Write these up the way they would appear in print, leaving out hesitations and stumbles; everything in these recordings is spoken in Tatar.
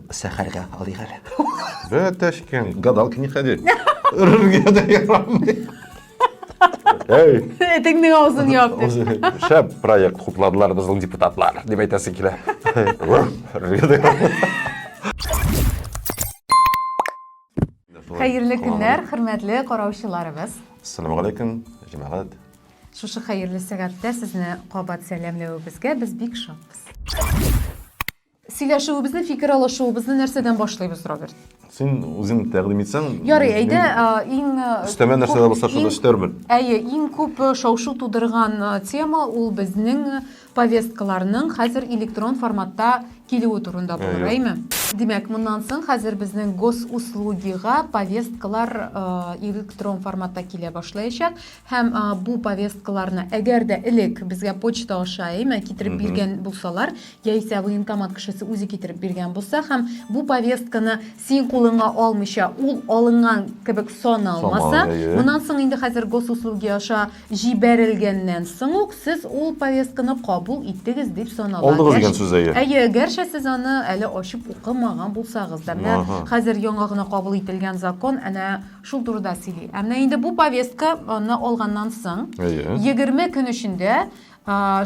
Сәхәргә алыйк әле. Бәтәч икән, гадалка не ходи. Өрергә дә ярамый. Әй. Этеңнең авызын яп дип. Шәп проект хупладылар безнең депутатлар, дип әйтәсе килә. Өрергә дә ярамый. Хәерле көннәр, хөрмәтле караучыларыбыз. Ассаламу алейкум, җәмәгать. Шушы хәерле сәгатьтә сезне кабат сәламләвебезгә без бик шатбыз. Сөйләшүебезне, фикер алышуыбызны нәрсәдән башлыйбыз, Роберт? Син үзең тәкъдим итсәң, Ярый, әйдә, иң өстәмә нәрсә дә булса шуны өстәрмен. Әйе, иң күп шау-шу тудырган тема ул безнең повесткаларның хәзер электрон форматта килүе турында булыр, әйме? Димәк, моннан соң хәзер безнең госуслугига повесткалар электрон форматта килә башлаячак. Һәм бу повесткаларны, әгәр дә элек безгә почта аша, әйме, китереп биргән булсалар, яисә военкомат кешесе үзе китереп биргән булса, һәм бу повестканы син кулыңа алмыйча, ул алынган кебек саналмаса, моннан соң инде хәзер госуслуги аша җибәрелгәннән соң ук сез ул повестканы кабул иттегез дип санала. Алдыгыз дигән сүз, әйе. Әйе, гәрчә сез аны әле ачып укымаган булсагыз да. Менә хәзер яңа гына кабул ителгән закон әнә Шул турыда сөйли. Ә менә инде бу повестка аны алганнан соң, 20 көн эчендә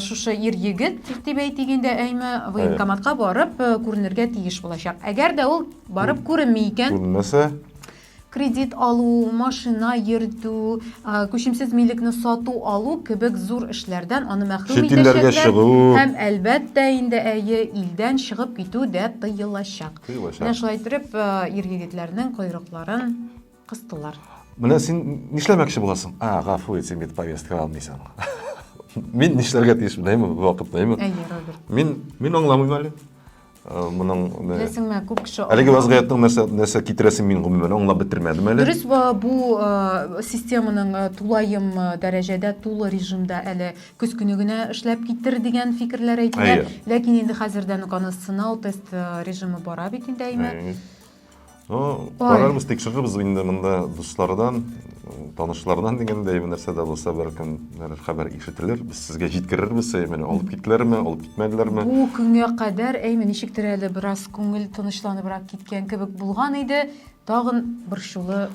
шушы ир-егет дип әйтик инде, әйме, военкоматка барып күренергә тиеш булачак. Әгәр дә ул барып күренми икән, күренмәсә, кредит алу, машина йөртү, күчемсез милекне сату алу кебек зур эшләрдән аны мәхрүм итәчәкләр. Һәм әлбәттә инде әйе, илдән чыгып китү дә тыелачак. Тыелачак. Менә шулай иттереп, ир-егетләрнең койрыкларын кыстылар. Менә син нишләмәкче буласың? А, гафу ит, син бит повестка алмыйсың. Мин нишләргә тиеш, әйме, бу вакытта, әйме? Әйе, Роберт. Мин мин аңламыйм әле. Моның Беләсеңме, күп кеше Әлеге вазгыятьнең нәрсә нәрсә китерәсен мин гомумән аңлап бетермәдем әле. Дөрес, бу системаның тулаем дәрәҗәдә, тулы режимда әле Көз көне генә эшләп китер дигән фикерләр әйтелә. Ләкин инде хәзердән үк аны сынау, тест э, режимы бара бит инде, әйме? Ну, карарбыз, тикшерербез инде монда дуслардан, танышлардан дигәндәй, нәрсә дә булса бәлкем берәр хәбәр ишетелер, без сезгә җиткерербез, әйме, алып киттеләрме, алып китмәделәрме? Бу көнгә кадәр, әйме, ничектер әле бераз күңел тынычланыбрак киткән кебек булган иде, тагын борчулы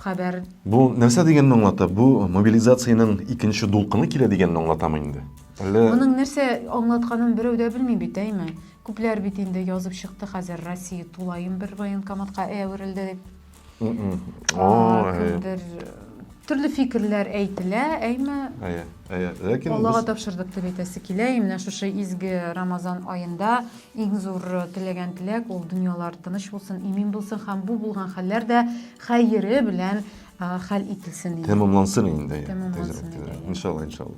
хәбәр. Бу нәрсә дигәнне аңлата? Бу мобилизациянең икенче дулкыны килә дигәнне аңлатамы инде? Әллә Моның нәрсә аңлатканын берәү дә белми бит, әйме? Күпләр бит инде язып чыкты хәзер Россия тулаем бер военкоматка әверелде дип. Кемдер төрле фикерләр әйтелә, әйме? Әйе, әйе. Ләкин Аллага тапшырдык дип әйтәсе килә. Менә шушы изге Рамазан аенда иң зур теләгән теләк ул дөньялар тыныч булсын, имин булсын һәм бу булган хәлләр дә Хәере белән хәл ителсен инде. Тәмамлансын инде. Тәмамлансын инде. Иншалла, иншалла.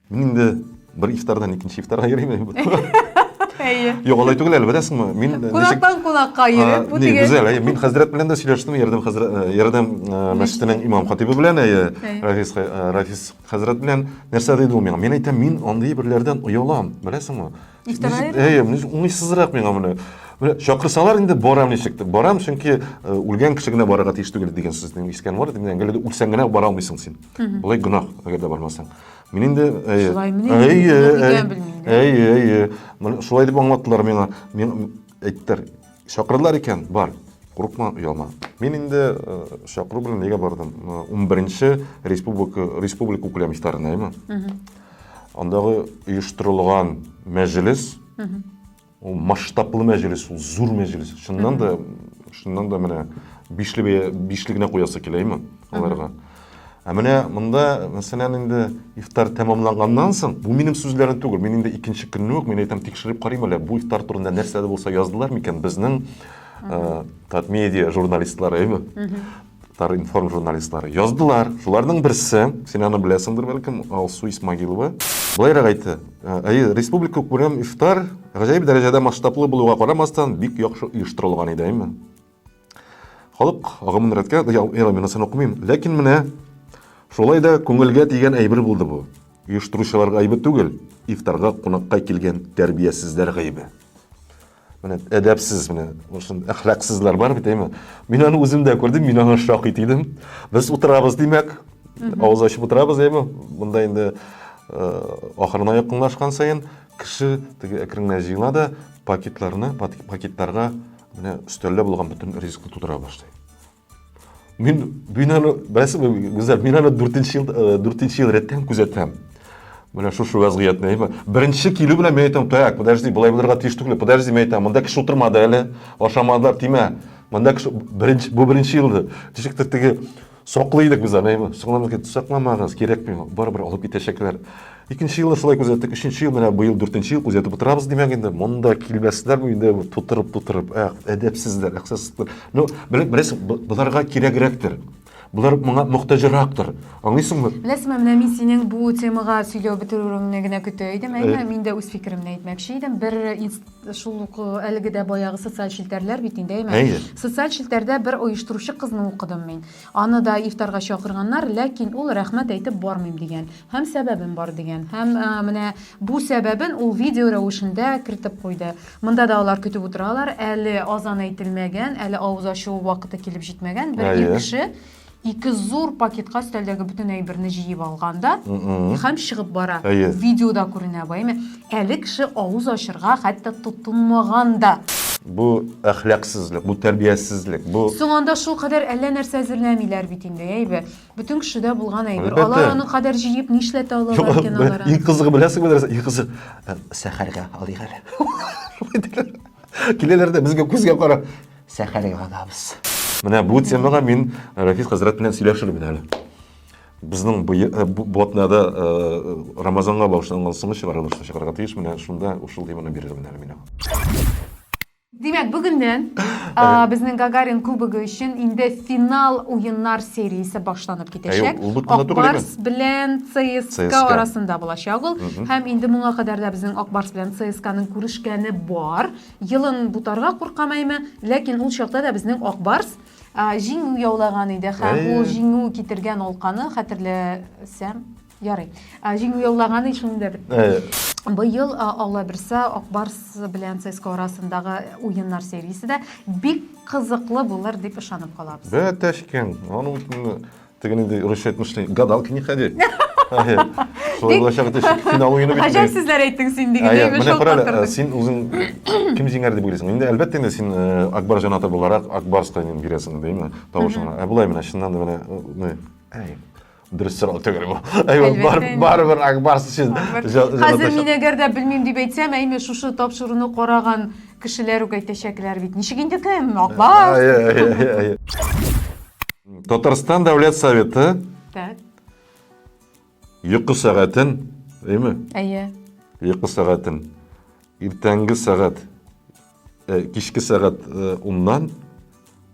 Мин инде бер ифтардан икенче ифтарга йөрим. Әйе. Юк, алай түгел әле, беләсеңме? Мин кунактан кунакка йөреп, бу теге. Гүзәл, әйе, мин хәзрәт белән дә сөйләштем, ярдәм хәзрәт, ярдәм мәчетенең имам хатибы белән, әйе, Рафис Рафис хәзрәт белән нәрсә диде ул миңа? Мин әйтәм, мин андый берләрдән оялам, беләсеңме? Әйе, уңайсызрак миңа менә. Менә чакырсалар инде барам ничек тә. Барам, чөнки э, үлгән кеше генә барырга тиеш түгел дигән сүзне искән бар. Димәк, әгәр дә үлсәң генә бара алмыйсың син. Болай гөнаһ, әгәр дә бармасаң. Мин инде әйе. Шулаймыни? Әйе, әйе, әйе. Менә шулай дип аңлаттылар миңа. Мин әйттеләр, чакырдылар икән, бар. Курыкма, оялма. Мин инде э, чакыру белән нигә бардым? 11 республика республика күләм ифтарына, әйме? Андагы оештырылган мәҗлес, ул масштаблы мәҗлес, ул зур мәҗлес. Чыннан да, чыннан да менә бишле бәя, бишле генә куясы килә име аларга. Ә менә монда, мәсәлән, инде ифтар тәмамланганнан соң, бу минем сүзләрем түгел, мин инде икенче көнне үк мин әйтәм, тикшереп карыйм әле, бу ифтар турында нәрсә дә булса яздылар микән безнең Татмедиа журналистлары, әйме? Татар-информ журналистлары яздылар. Шуларның берсе, син аны беләсеңдер бәлкем, Алсу Исмагилова. Былайрак әйтте. Әйе, республика күләм ифтар гаҗәеп дәрәҗәдә масштаблы булуга карамастан, бик яхшы оештырылган иде, әйме? Халык агымын рәткә, я, мин анысын укымыйм. Ләкин менә шулай да күңелгә тигән әйбер булды бу. Оештыручылар гаебе түгел, ифтарга кунакка килгән тәрбиясезләр гаебе. Менә әдәпсез, менә шундый әхлаксызлар бар бит, әйме? Мин аны үзем дә күрдем, мин аңа шакит идем. Без утырабыз, димәк, авыз ачып утырабыз, әйме? Монда инде э, ахырына якынлашкан саен Кеше теге әкрен генә җыела да пакетларны, пакетларга менә өстәлдә булган бөтен ризыкны тутыра башлый. Мин мин аны беләсеңме, Гүзәл, мин аны дүртенче ел э, дүртенче ел рәттән күзәтәм. Менә шушы вазгыятьне, әйме? Беренче килү белән мин әйтәм, так, подожди, болай булырга тиеш түгел. Подожди, мин әйтәм, монда кеше утырмады әле, ашамадылар, тимә. Монда кеше беренче бу беренче елды. Ничектер теге саклый идек без аны, әйме? Соңыннан сакламагыз, кирәкми, барыбер алып китәчәкләр. Икенче елны шулай күзәттек, өченче ел, менә быел дүртенче ел күзәтеп утырабыз, димәк инде, монда килмәсләрме инде тутырып, тутырып, эх, әдәпсезләр, акчасызлар. Ну, беләсең, боларга кирәгрәктер. Болар моңа мохтаҗрактыр. Аңлыйсыңмы? Беләсеңме, менә мин синең бу темага сөйләү бетерүеңне генә көтә идем. Әйме, мин дә үз фикеремне әйтмәкче идем. Бер шул ук әлеге дә баягы социаль челтәрләр бит инде, әйме? Социаль челтәрдә бер оештыручы кызны укыдым мин. Аны да ифтарга чакырганнар, ләкин ул рәхмәт әйтеп бармыйм дигән. Һәм сәбәбем бар дигән. Һәм менә бу сәбәбен ул видео рәвешендә кертеп куйды. Монда да алар көтеп утыралар, әле азан әйтелмәгән, әле авыз ачу вакыты килеп җитмәгән. Бер ир кеше ике зур пакетка өстәлдәге бөтен әйберне җыеп алган да һәм чыгып бара. Видеода күренә бу, әйме? Әле кеше авыз ачырга хәтта тотынмаган да. Бу әхлаксызлык, бу тәрбиясезлек, бу Соң анда шулкадәр әллә нәрсә әзерләмиләр бит инде, әйбе. Бөтен кешедә булган әйбер. Әлбәттә. Алар аны кадәр җыеп нишләтә алалар икән алар аны? Иң кызыгы беләсеңме нәрсә? Иң кызыгы э, сәхәргә алыйк әле. Шулай диләр. Киләләр дә безгә күзгә карап, сәхәргә алабыз. Менә бу темага мин Рафис хәзрәт белән сөйләшермен әле. Безнең бу э, бу атнада э, Рамазанга багышланган соңгы чыгарылышны чыгарырга тиеш. Менә шунда шул теманы бирермен әле мин аңа. Димәк, бүгеннән безнең Гагарин кубогы өчен инде финал уеннар сериясе башланып китәчәк. Ак Барс белән ЦСКА арасында булачак ул. Һәм инде моңа кадәр дә безнең Ак Барс белән ЦСКАның күрешкәне бар. Елын бутарга куркам әйме, ләкин ул чакта да безнең Ак Барс җиңү яулаган иде һәм ул җиңү китергән алканы хәтерләсәм, Ярый. Җиңү яулаган өчен дә бетте. Быел Алла бирсә, Ак Барс белән ЦСКА арасындагы уеннар сериясе дә бик кызыклы булыр дип ышанып калабыз. Бәтәшкән. Аны бит теге инде русча әйтмешли, гадалки не ходи. Шулай булачак итә, финал уены бит. Гаҗәп сүзләр әйттең син дигәндәй, Менә кара әле, син үзең кем җиңәр дип уйлыйсың? Инде әлбәттә инде син Ак Барс җанаты буларак Ак Барска инде бирәсең, димме, тавышыңны. Ә болай менә чыннан да менә, әй, Дөрес сорау түгел бу. Әйе, бар, барыбер Ак Барс өчен. Хәзер мин әгәр дә белмим дип әйтсәм, әйме шушы тапшыруны караган кешеләр үк әйтәчәкләр бит. Ничек инде кем? Ак Барс. Әйе, әйе, әйе. Татарстан Дәүләт Советы Так. Йокы сәгатен, әйеме? Әйе. Йокы сәгатен иртәнге сәгать э, кичке сәгать э, уннан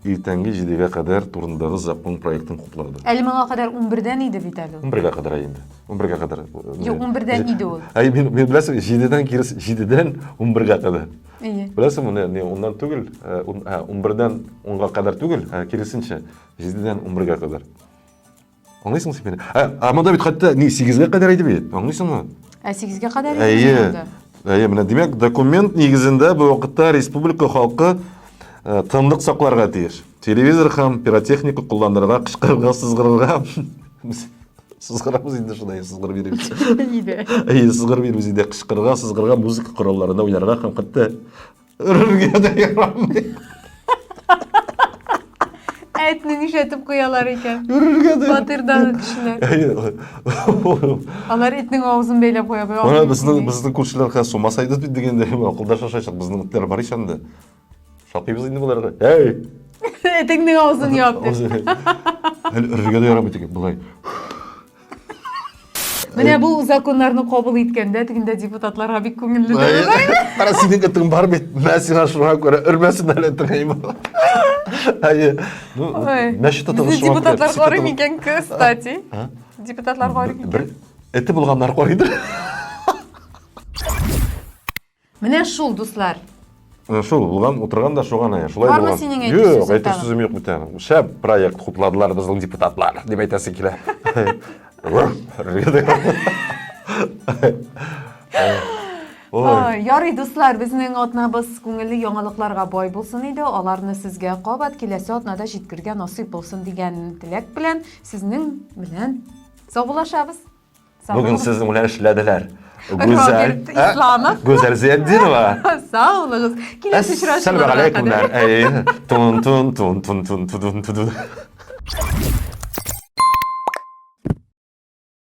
иртәнге җидегә кадәр турындагы закон проектын хуплады. Әле моңа кадәр 11-дән иде бит әле. 11-гә кадәр инде. 11-гә кадәр. Юк, 11-дән иде ул. Әй, мин, мин беләсең, 7-дән кирес, 7-дән 11-гә кадәр. Әйе. Беләсеңме, не, не, уннан түгел, 11-дән 10-га кадәр түгел, ә киресенчә, 7-дән 11-гә кадәр. Аңлыйсыңмы син мине? Ә, ә монда бит хәтта ни 8-гә кадәр иде бит. Аңлыйсыңмы? Ә 8-гә кадәр иде. Әйе. Әйе, менә димәк, документ нигезендә бу вакытта республика халкы э, тынлык сакларга тиеш. Телевизор һәм пиротехника кулланырга, кычкырырга, сызгырырга. Сызгырабыз инде шулай, сызгырып йөрибез. Иде. Әйе, сызгырып йөрибез инде, кычкырырга, сызгырырга, музыка коралларында уйнарга һәм хәтта Өрергә дә ярамый. Этне нишләтеп куялар икән? Өрергә дә. Батырдагы кешеләр. Алар этнең авызын бәйләп куя. Менә безнең безнең күршеләр хәзер сумасайды бит дигәндә, акылда шашачак. Безнең этләр бар ич анда. Шакыйбыз инде боларга. Әй! Этеңнең авызын яп дип. Әле өрергә дә ярамый диген, болай. Менә бу законнарны кабул иткәндә тегендә депутатларга бик күңелле дә була. Кара синең этең бар бит. Мә сиңа шуңа күрә өрмәсен әле этең. Әйе. Ну, мәчет тотыгыз шуңа күрә. Депутатлар карый микән, кстати? Депутатлар карый микән? Бер эте булганнар карыйдыр. Менә шул, дуслар. Менә шул булган, утырган да шуган әйе. Шулай Бармы булган. синең әйтер Юк, сүзең әйтер тагын? сүзем юк бит әле. Шәп проект хупладылар безнең депутатлар, дип әйтәсе килә. Ой. Ой, ярый, дуслар, безнең атнабыз күңелле яңалыкларга бай булсын иде. Аларны сезгә кабат киләсе атнада җиткергә насыйп булсын дигән теләк белән сезнең белән саубуллашабыз. Бүген сезнең белән эшләделәр. Гүзәл Роберт Исламов. Гүзәл Зиятдинова. Сау булыгыз. Киләсе очрашуларга кадәр. Тун тун тун тун тун тун тун.